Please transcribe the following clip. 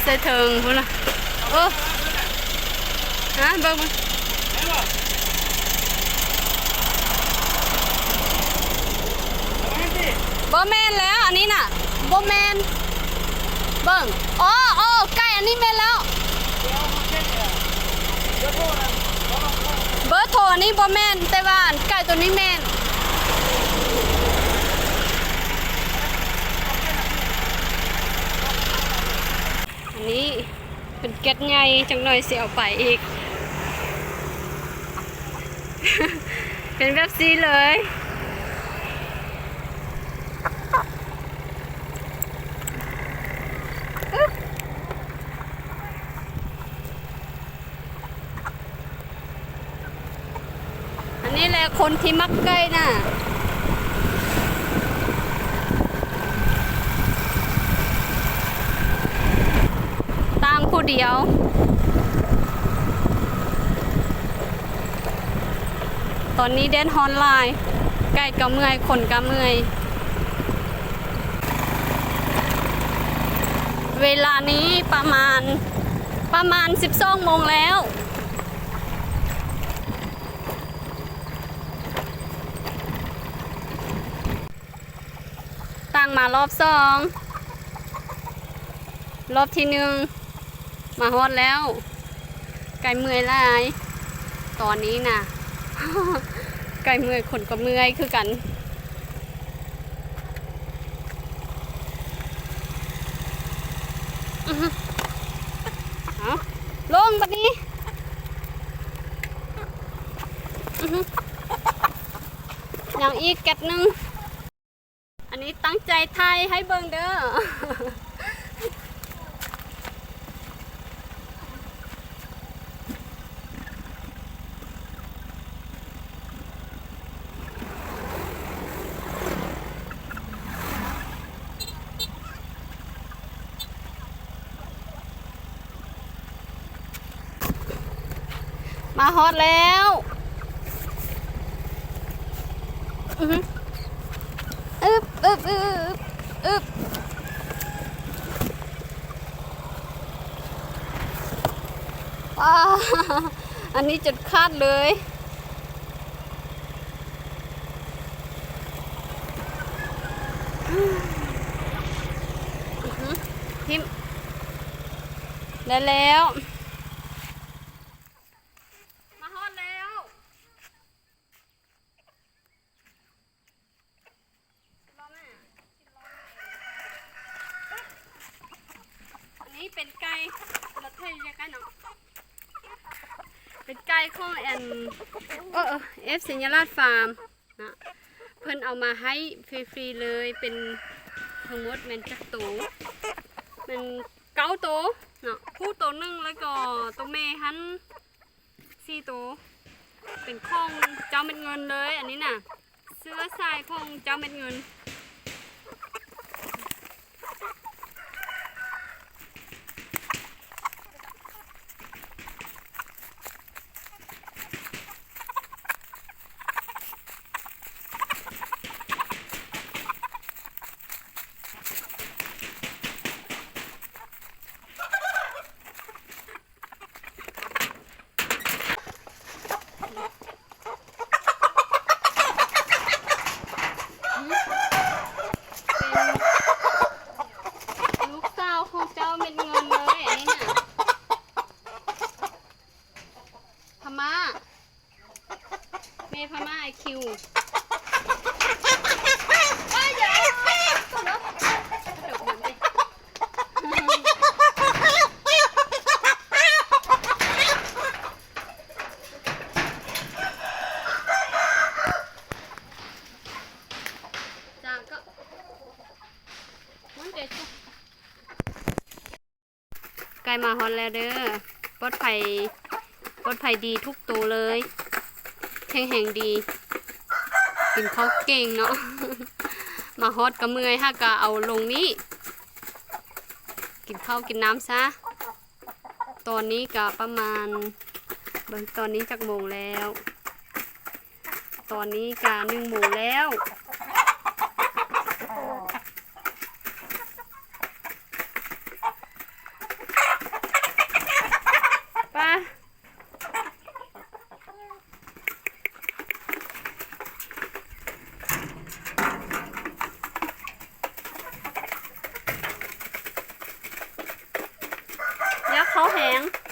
ໃສ່ເທິງພຸ້ນນະ. ໂອ້ ຮະ ເບິ່ງ ເບິ່ງ ບໍ່ແມ່ນແລ້ວ ອັນນີ້ນະ ບໍ່ແມ່ນ. ເບິ່ງ ອໍ ໂອ້ ໄກ່ອັນນີ້ແມ່ນແລ້ວ. ເບີໂທອັນນີ້ບໍ່ແມ່ນ ແຕ່ວ່າອັນໄກ່ໂຕນີ້ແມ່ນ. ອັນນີ້ເປັນແກັດໃຫຍ່ ຈັກໜ່ອຍຊິເອົາໄປອີກ. ເປັນແບບຊີ້ເລີຍ. ອັນນີ້ແຫຼະຄົນທີ່ມັກໄກ່ນະ ຕ່າງຜູ້ດຽວ. ຕອນນີ້ແດດຮ້ອນຫຼາຍ ໄກ່ກໍເມື່ອຍ ຄົນກໍເມື່ອຍ. ເວລານີ້ປະມານ ປະມານສິບສອງໂມງແລ້ວ. ຕັ້ງມາລອບສອງ ລອບທີໜຶ່ງ ມາຮອດແລ້ວ. ໄກ່ເມື່ອຍຫຼາຍ ຕອນນີ້ນະ ໄກ່ເມື່ອຍ ຄົນກໍເມື່ອຍຄືກັນ. ອືຮຶ ເອົາ ລົງບັດນີ້. ອືຮຶ ຍັງອີກແກັດໜຶ່ງ. ອັນນີ້ຕັ້ງໃຈຖ່າຍໃຫ້ເບິ່ງເດີ. ມາຮອດແລ້ວ. ອືຮຶ ອຶບ ອຶບ ອຶບ ອຶບ. ວ້າ ອັນນີ້ຈົນຂາດເລີຍ. ອືຮຶ ຖິ້ມ ໄດ້ແລ້ວ. ມາຮອດແລ້ວ. ອັນນີ້ເປັນໄກ່ ລົດໄຖເລີຍກັນເນາະ ເປັນໄກ່ຂອງອັນ ເອີ ເອັຟ ສັນຍາລາດຟາມນະ ເພິ່ນເອົາມາໃຫ້ຟຣີໆເລີຍ. ເປັນທັງໝົດແມ່ນຈັກໂຕ ແມ່ນເກົ້າໂຕເນາະ ຜູ້ໂຕໜຶ່ງ ແລ້ວກໍໂຕແມ່ຫັ້ນສີ່ໂຕ. ເປັນຂອງເຈົ້າເມັດເງິນເລີຍ ອັນນີ້ນະ ເຊື້ອສາຍຂອງເຈົ້າເມັດເງິນ. ເປັນລູກສາວຂອງເຈົ້າເມັດເງິນເລີຍ ອັນນີ້ນະ ພະມ້າ. ແມ່ພະມ້າໄອຄິວ ຈາກກໍມັນເປັນ ໃກ້ມາຮອດແລ້ວເດີ ປອດໄພ ປອດໄພດີທຸກໂຕເລີຍ ແຂງແຮງດີ ກິນເຂົ້າເກັ່ງເນາະ ມາຮອດກໍເມື່ອຍ ຫາກະເອົາລົງນີ້ ກິນເຂົ້າກິນນ້ຳຊະ. ຕອນນີ້ກະປະມານ ເບິ່ງຕອນນີ້ຈັກໂມງແລ້ວ ຕອນນີ້ກະໜຶ່ງໂມງແລ້ວ. ແພງ.